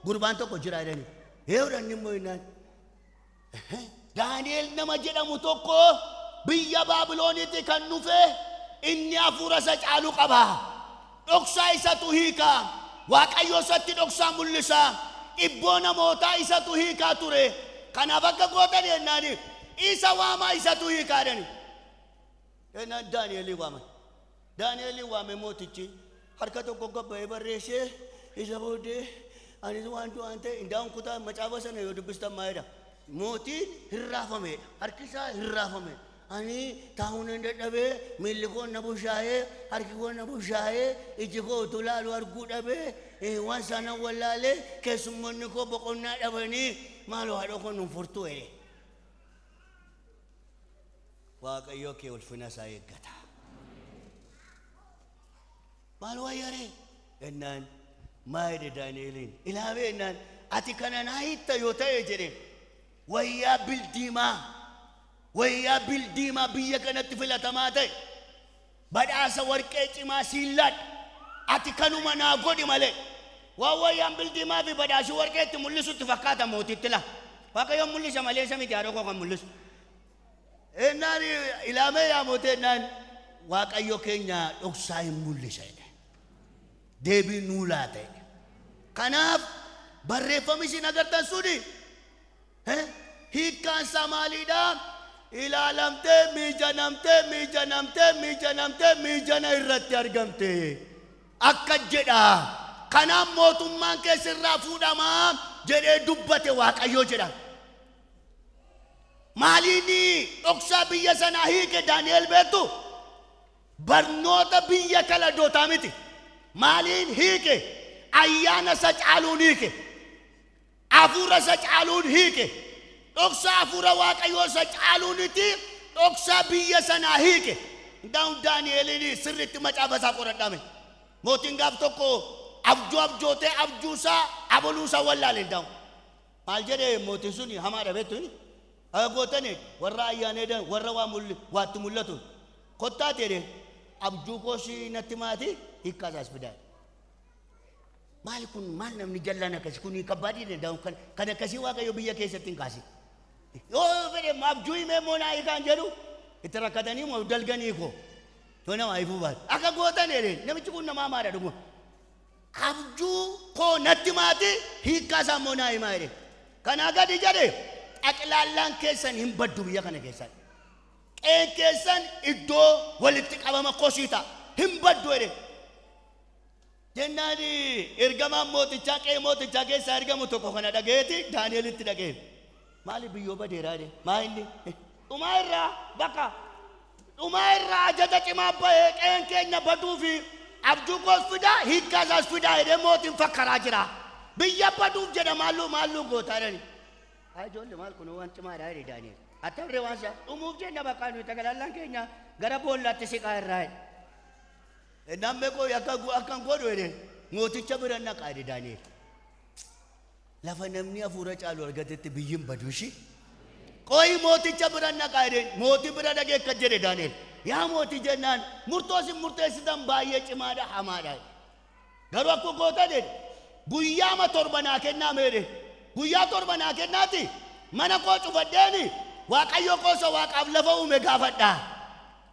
gurbaan tokko jira jedhani. Eewwan immoo innaan Daani'el nama jedhamu tokko biyya Baabiloonitti kan dhufe inni hafuura isa caalu qaba. Dhoksaa isatu hiika. Waaqayyo isatti dhoksaa mul'isa. Ibboo namootaa isatu hiikaa ture. Kanaaf akka gootan jennaani isa waamaa isatu hiikaa jedhani. Jennaan Daani'elii waaman. Daani'elii waame mootichi harka tokko gabba'ee barreessee isa booddee anis waan du'aan ta'e indaa'uun kutaa macaafa sana yoo dubbistan maalidha. Mootiin hin raafamedha. Harki isaa hin raafamedha. Ani taa'uun hin dadhabee miilli koo na bushaayee harki koo na bushaayee iji koo utuu laalu arguu dhabee waan sana wallaalee keessummoonni koo boqonnaa dhabanii maaloo haadha koo nuun furtuu jedhe. Waaqayyo kee ulfina isaa eeggata. Maal wayyaree? Jennaan maa jedhe Daani'eliin ilaamee jennaan ati kana naa hiitta yoo ta'e jedhe wayyaa bildiimaa biyya kanatti filatamaa ta'e badhaasa warqee cimaa siin laadha ati kanuma naa godhi malee waan wayyaan bildiimaa fi badhaasi warqeetti mul'isutti fakkaata mootitti la Waaqayyoon mul'isa malee isa miti haadha koo kan mul'isu. Ennaan ilaamee yaa mootii ennaan Waaqayyo keenya dhoksaa hin mul'isa jedhe. Deebii nuu laata jedhe. Kanaaf barreeffamni isin agartan suni hiikkaan isaa maaliidha? Ilaalamtee miijanamtee miijanamtee miijanamtee miijana irratti argamte. Akka jedha. Kanaaf mootummaan keessirraa fuudhamaa jedhee dubbate Waaqayyo jedha. Maaliin dhoksaa biyya sanaa hiike Daani'el beektu? Barnoota biyya kaladootaa miti. Maaliin hiike? Ayyaana isa caaluun hiike. Hafuura isa caaluun hiike. Dhoksaa hafuura Waaqayyoo isa caaluuniti dhoksaa biyya sanaa hiike. Ndaa'uun Daani'eliin sirriitti macaafa isaa qoradhame. Mootiin gaaf tokko abjuu abjootee abjuusaa abaluusaa wallaale ndaa'u. Maal jedhee mootiin sun hamaadha beektu inni? Gootani warra ayyaana eedan warra waatti mul'atu. Kottaa jedhee abjuu koosii natti maati hiikkaa isaas fidaa. Maali kun maal namni jallaan akkasii kun kabbaadii danda'u kan akkasii Waaqayyo biyya keessatti hin kaasin. Yoo fedhe abjuu himee moo naa hiikaan jedhu itti rakkatanii moo dalganii koo yoo nama ifuu baate. Akka gootan jedhee namichi kun nama hamaadha dhuguma. Abjuu koo natti maati hiikkaa isaa moo naa himaa jedhee. Kanaa gadi jedhee xaqilaallaan keessan hin baddu biyya kana keessan. Qeen keessan iddoo walitti qabama kosii ta'a. Hin baddu jedhee. Jennaan ergamaan mootichaa qe'ee mootichaa keessaa ergamu tokko kana dhagayeeti Daani'elitti dhagaye. Maali biyyoo badeeraa jedhe? Maa inni? Dhumaa irraa bakka dhumaa irraa ajaja cimaa bahee qe'een keenya baduu fi abjuu koos fidaa hiikkaa isaas fidaa jedhee mootiin fakkaraa jira. Biyya baduuf jedha maalluu maalluu gootaa jedhani. Haa ijoollee maal kun waan cimaadha jedhe Daani'el. Attamree waan isaa dhumuuf jenna bakka nuyi tagalaallaan keenya gara boollaatti siqaa irraa jedhe. Namni koo akkan godhu jedhe mooticha bira naqaa jedhe Daani'el. Lafa namni hafuura caalu argatetti biyyi hin badu ishii. Qoyi mooticha bira naqaa jedhe mootii bira dhagee akka jedhe Daani'el. Yaa mootii jennaan murtoo isin murteessitan baay'ee cimaadha hamaadha. Garuu akka goota jedhe guyyaama torba naa kennaa meedhe. Guyyaa torba naa kennaati mana koo cufadheeni Waaqayyo koosa Waaqaaf lafa uume gaafadha.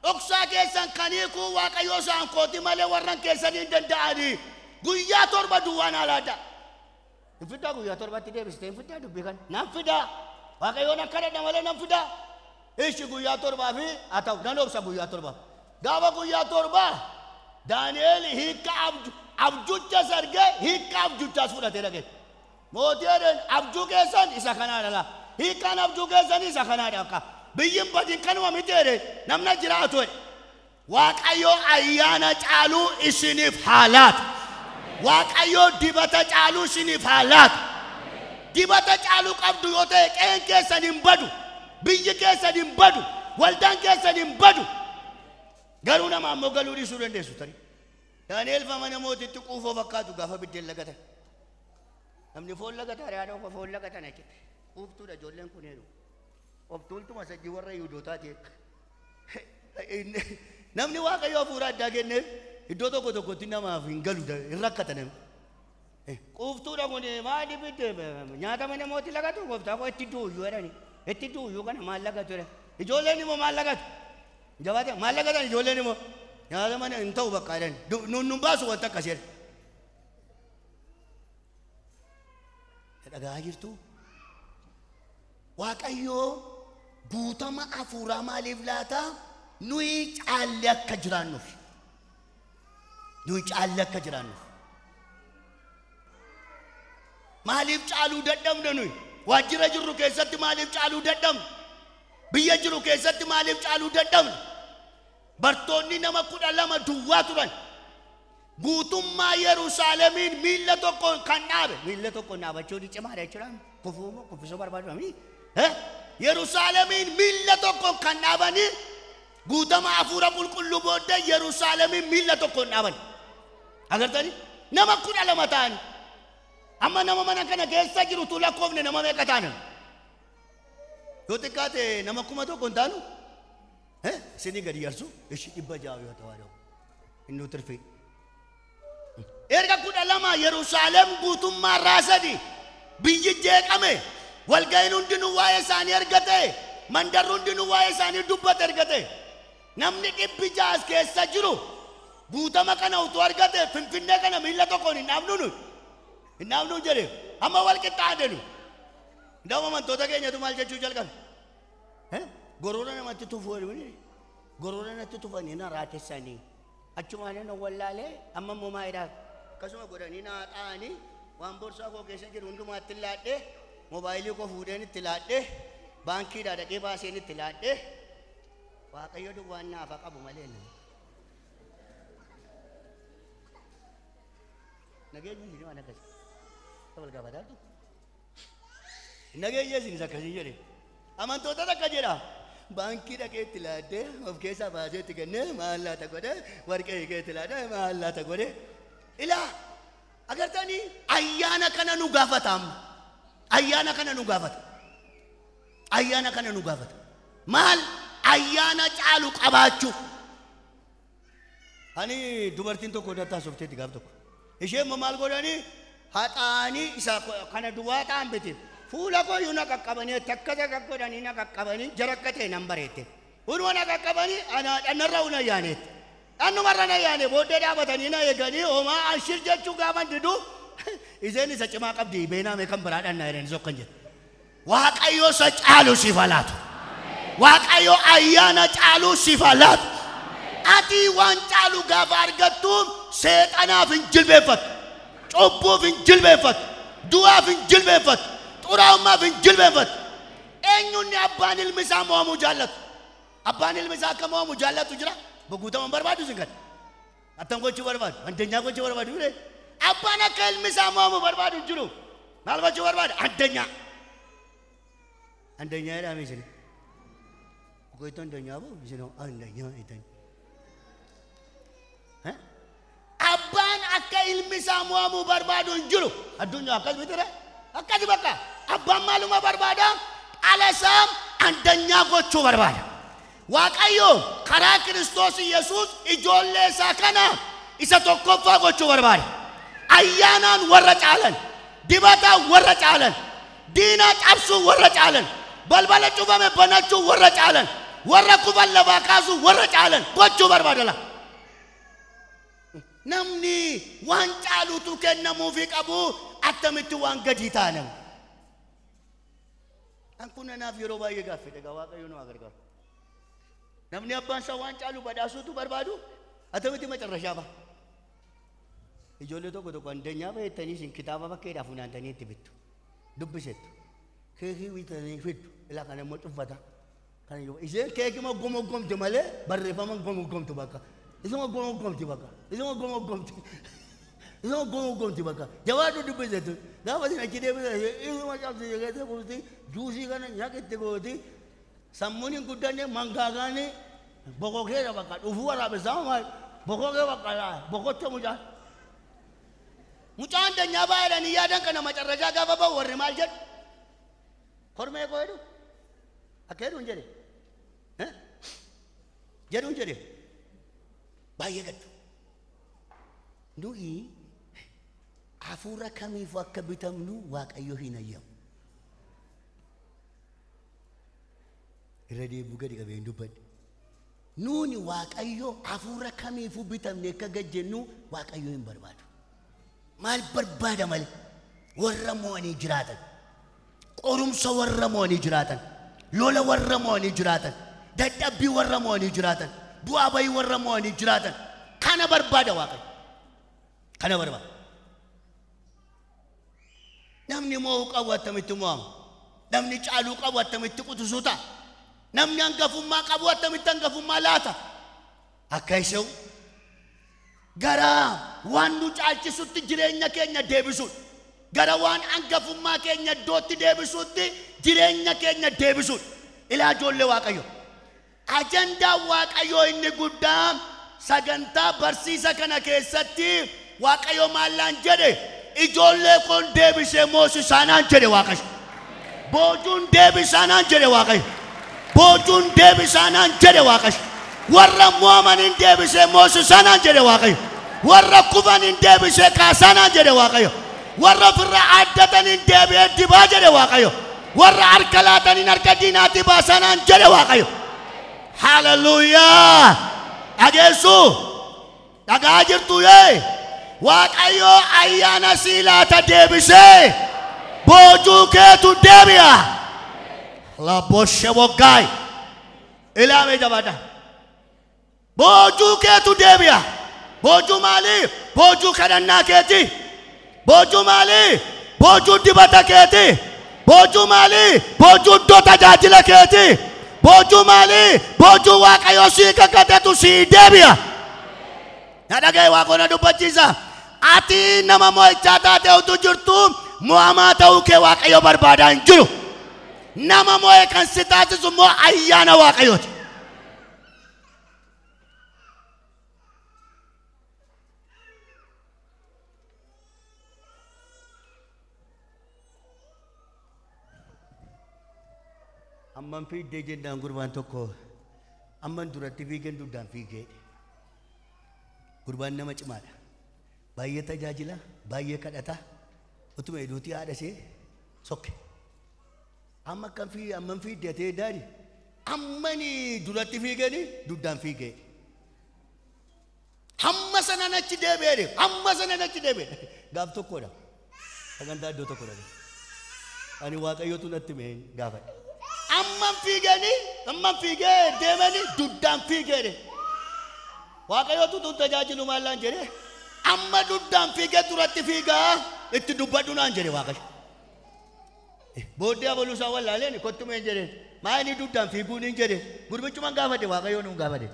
Dhoksaa keessan kan hiikuu Waaqayyo isaan kooti malee warran keessanii hin danda'ani. Guyyaa torba duwwaan alaadha. Hin fidaa guyyaa torbatti deebiste hin fidaa dubbii kana. Nan fidaa. Waaqayyoon akka dhadha malee nan fidaa. Ishi guyyaa torbaa fi haa ta'u nan obsa guyyaa torbaa. Gaafa guyyaa torbaa Daani'el hiika abjuu Abjucha sarge hiikka abjuchaas fudhatee dhaqe. Mootii jedheen abjuu keessan isa kanaadha laa. Hiikkaan abjuu keessan isa kanaadha akka. Biyyi hin badin kanuma miti jedheen namna jiraatu jedhe. Waaqayyo ayyaana caaluu isiniif haa laatu. Waaqayyo dibata caaluu isiniif haa laatu. Dibata caaluu qabdu yoo ta'e qe'een keessan hin badu. Biyyi keessan hin badu. Waldaan keessan hin badu. Garuu nama ammoo galuu dhiisuu dandeessu tarii. Daani'el fa mana mootitti quufoo fakkaatu gaafa biddeen lagatan. Namni foon lagata ari'aa dhoofa foon lagatan achitti. Quuftuudha ijoolleen kun heeru. Of tuultuma sajjii warra Yihuudootaati. Namni Waaqayyo hafuura addaa kenneef iddoo tokko tokkotti namaaf hin galu hin rakkata namni. Quuftuudha kun maali bidde nyaata mana mootii lagatu gooftaa koo itti duuyyuu jedhani. Itti duuyyuu kana maal lagatu jedhan. Ijoolleen immoo maal lagatu? Jabaate maal lagatan ijoolleen immoo? Nyaata mana hin ta'u bakka jedhan. Nun baasu wanta akkas jedhan. Dhagahaa jirtu? Waaqayyo guutama hafuuraa maaliif laata? Nuyi caallee akka jiraannuuf. Nuyi caallee akka jiraannuuf. Maaliif caaluu dadhabna nuyi? Waajjira jirru keessatti maaliif caaluu dadhabna? Biyya jiru keessatti maaliif caaluu dadhabna? Bartoonni nama 12 duwwaa turan. Guutummaa Yerusaalemiin miilla tokkoon kan dhaabe. Miilla tokkoon dhaabachuun cimaadha jechuudha. Kufuu moo kuffisuu barbaadu namni? Yerusaalemiin miilla tokkoon kan dhaabanii guutama hafuura qulqulluu booddee Yerusaalemiin miilla tokkoon dhaaban. Agartanii? Nama 12 ta'ani. Amma nama mana kana keessa jirutu lakkoofne nama meeqa ta'an? Yoo xiqqaate nama 1000 hin taanu? Isinii gadi yarsu ishi 600 yoo ta'u inni tirfee. Erga 12 Yerusaalem guutummaa raasanii biyyi jeeqame walga'iin hundinuu waa'ee isaanii erga ta'e mandarri hundinuu waa'ee isaanii dubbate erga ta'e namni 600 keessa jiru guutama kana utuu argate Finfinnee kana miilla tokkoon hin dhaabnu nuyi. Hin dhaabnu jedhe amma wal qixxaate nu. Ndaa'uma amantoota keenyatu maal jechuu jalqabe? Goroora namatti tufuu goroora natti tufanii na raatessanii achumaan na wallaalee amma immoo maayidhaa akkasuma godhanii na xaa'anii waan borsaa koo keessa jiru hundumaatti laadhee moobaayilii koo fuudheen itti laadhee baankiidhaa dhaqee baaseen itti laadhee Waaqayyo duwwaan naafa qabu malee. Nageenya isin waan akkasii. Wal gaafataa jirtu. Nageenya isinis akkasii jedhe. Amantoota takka jedha. Baankii dhaqee itti laaddee of keessaa baasee itti kennee maal laata godhee warqee hiikee itti laaddee maal laata godhee. Ilaa agartanii ayyaana kana nu gaafata amma. Ayyaana kana nu gaafata. Ayyaana kana nu gaafata. Maal ayyaana caalu qabaachuu. Ani dubartiin tokko dattaa softeetti gaaf tokko. Isheen immoo maal godhanii haxaanii isa kana duwwaa ta'an biti. Fuula kooyyuu na qaqqabanii takka takka godhanii na qaqqabanii jara akka ta'e nan bareette. Hunuma na qaqqabanii dhannarra una yaaneetti. Dhannumarra na yaane booddee dhaabatanii na eeganii homaa ashir jechuu gaafan diduu isheen isa cimaa qabdi beenaa mee kan biraa dhannaa jedhanii sokkan jedhe. Waaqayyo isa caalu siif haa laatu. Waaqayyo ayyaana caalu siif haa laatu. Ati waan caalu gaafa argattu seexanaaf hin jilbeeffattu. Cubbuuf hin jilbeeffattu. Du'aaf hin jilbeeffattu. Xuraa'ummaaf hin jilbeeffattu. Eenyuun abbaan ilmi isaa mo'amuu jaallatu? Abbaan ilmi isaa akka mo'amu jaallatu jira? Guutama barbaadu isin kana. Attam gochuu barbaadu? Andanyaa gochuu barbaadu? Abbaan akka ilmi isaa mo'amu barbaadu hin jiru. Maal gochuu barbaada? Andanyaa. Andanyaa jedhame isin. Goyitoo andanyaa boo isin andanyaa jettan. Abbaan akka ilmi isaa mo'amuu barbaadu hin jiru. Addunyaa akkas miti ree? Akkasi bakka. Abbaan maaluma barbaada? Dhala isaa andanyaa gochuu barbaada. Waaqayyo karaa Kiristoos Yesuus ijoollee isaa kana isa tokkoffaa gochuu barbaada. Ayyaanaan warra caalan, dibataan warra caalan, diinaa cabsuu warra caalan, balbala cufame banachuu warra caalan, warra kufan lafaa kaasuu warra caalan gochuu barbaada la. Namni waan caalutu kennamuufii qabu attamitti waan gadi taanam. An kun anaaf yeroo baay'ee gaaffii egaa Waaqayyo nu haa gargaaru. Namni abbaan isaa waan caalu badhaasuutu barbaadu attamitti macarrashaa ba'a. Ijoollee tokko tokko andeenyaa bahettanii isin kitaaba bakkeedhaa funaantanii itti bittu. Dubbisettu. Keekii bitanii fiddu. Ilaa kana immoo cuffata. Kana yoo isheen keekii moggomti malee barreeffama moggomtu bakka. Isuma moggomti bakka. Isuma moggomti. Isuma moggomti bakka. Jawaatu dubbisettu. Gaafa isin achi deebisan isuma cabsite keessa buusti juusii kana nyaqitti gooti. Sammuun hin guddanne mangaagaanii bokokeera bakka dhufuu waraabessaa maal bokokee bakka laa bokotte mucaa. Mucaan danyaa baay'eedhaan yaadan kana macarrashaa gaafa bahu warri maal jedhu? Kormee koo jedhu? Akka jedhu hin jedhe. Jedhu hin jedhe. Baay'ee gaddu. Nuyi hafuura kamiifuu akka bitamnu Waaqayyo hin ayyamu. Irra deebi'uu gadi qabee hin dubbadhe. Nuuni Waaqayyo hafuura kamiifuu bitamne akka gajjennu Waaqayyo hin barbaadu. Maal barbaada malee warra mo'anii jiraatan, qorumsa warra mo'anii jiraatan, lola warra mo'anii jiraatan, dadhabbii warra mo'anii jiraatan, bu'aa bayii warra mo'anii jiraatan kana barbaada Waaqayyo. Kana barbaada. Namni mo'uu qabu attamitti mo'ama? Namni caaluu qabu attamitti qutusuu ta'a? Namni hangafummaa qabu attamitti hangafummaa laata? Akka ishee gara waan nu caalchisutti jireenya keenya deebisuudha. Gara waan hangafummaa keenya iddootti deebisuutti jireenya keenya deebisuudha. Ilaa ijoollee Waaqayyo. Ajandaa Waaqayyoo inni guddaa sagantaa barsiisa kana keessatti Waaqayyo maallaan jedhe ijoollee kun deebisee moosisaanaan jedhe Waaqayyo. Boojuun deebisaanaan jedhe Waaqayyo. Boojuun deebisaanaan jedhe Waaqayyo. Warra mo'amaniin deebisee moosisaanaan jedhe Waaqayyo. Warra kufaniin deebisee kaasaanaan jedhe Waaqayyo. Warra ofirraa addataniin deebi'ee dibaa jedhe Waaqayyo. Warra harka laataniin harka diinaatii baasanaan jedhe Waaqayyo. Haleluuyaa! Dhageessu! Dhagaa jirtu yee! Waaqayyo ayyaana sii laata deebisee boojuu keetu deebi'a. Laboshee woggaay! Ilaamee jabaadha. Boojuu keetu deebi'a. Boojuu maalii? Boojuu kadhannaa keeti. Boojuu maalii? Boojuu dibata keeti. Boojuu maalii? Boojuu iddoo tajaajila keeti. Boojuu maalii? Boojuu Waaqayyo sii kakatetu sii deebi'a. Na dhagaye Waaqoo na dubbachiisa. Ati nama mo'ichaa taate utuu jirtu mo'amaa ta'uu kee Waaqayyo barbaadaa hin jiru. Nama mo'e kan si taasisu immoo ayyaana Waaqayyooti. Amman fiiddee jennaan gurbaan tokko amman duratti fiigeen dugdaan fiigee. Gurbaan nama cimaadha. Baay'ee tajaajila, baay'ee kadhata. Utuma hedduutti haadha ishee sokke. Amma akkam fiigee amman fiiddee ta'ee daani ammani duratti fiiganii dugdaan fiigee. Hamma sanaan achi deebi'ee hamma sanaan achi deebi'ee gaaf tokkodha. Sagantaa iddoo tokkodha. Ani Waaqayyotu natti mee gaafadhe. Amman fiiganii amman fiigee deemanii dugdaan fiigee. Waaqayyotu tun tajaajilu maallaan jedhee amma dugdaan fiigee duratti fiigaa itti dubbadhu naan jedhe Waaqayyo. Booddee abaluusaa wallaaleen kottu mee jedhee maa inni dugdaan fiiguun hin jedhe gurbichuma gaafate Waaqayyoon hin gaafate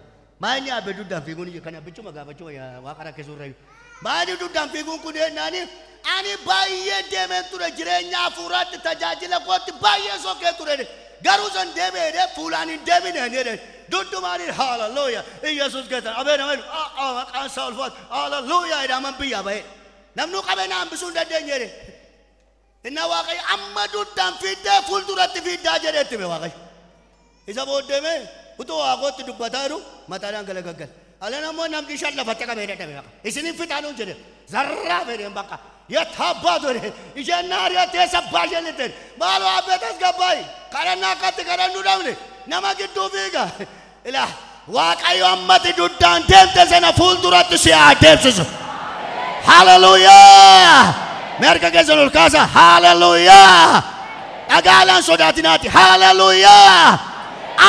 maa inni abbe dugdaan fiiguun hin jedhe kana bichuma gaafachuu Waaqa rakkisuu irra maa inni dugdaan fiiguun kun jennaani ani baay'ee deemeen ture jireenya hafuuraatti tajaajila kootti baay'ee sokkee ture garuu san deebi'ee fuulaan hin deebine jedhe duddumaan hallelujah Iyesuus geessan ameen ameen maqaan isaa ulfaatu hallelujah jedhaman biyyaa ba'e namnu qabee na hambisuu hin dandeenye jedhe. Inna Waaqayyo amma dugdaan fiiddee fuulduratti fiiddaa jedhee itti hime Waaqayyo. Isa booddee mee utuu Waaqootti dubbataa jiru mataadhaan galagaggale. Aleen ammoo namni shan lafatti qabee dadhabe bakka. Isinin fixaanuun jedhe zarraa fedheen bakka. Yettaabbaatu jedhe isheen naariyaa teessa baashee litteen maaloo abbee tasgabbaayi kadhannaa akkatti kadhannu dhabne nama gidduu fiiga. Ilaa Waaqayyo ammati dugdaan deemte sana fuulduratti si haa deemsisu. Haleluuyaa! Mee harka keessan ol kaasa. Haleluuyaa! Dhagaalaan sodaatinaati. Haleluuyaa!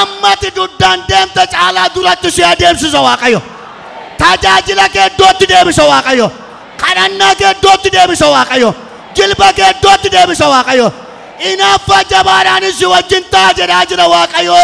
Ammati dugdaan deemte caalaa duratti si adeemsisa Waaqayyo. Tajaajila kee iddootti deebisa Waaqayyo. Kadhannaa kee iddootti deebisa Waaqayyo. Jilba kee iddootti deebisa Waaqayyo. Inaaffaa jabaadhaanis si wajjin ta'a jedhaa jira Waaqayyo.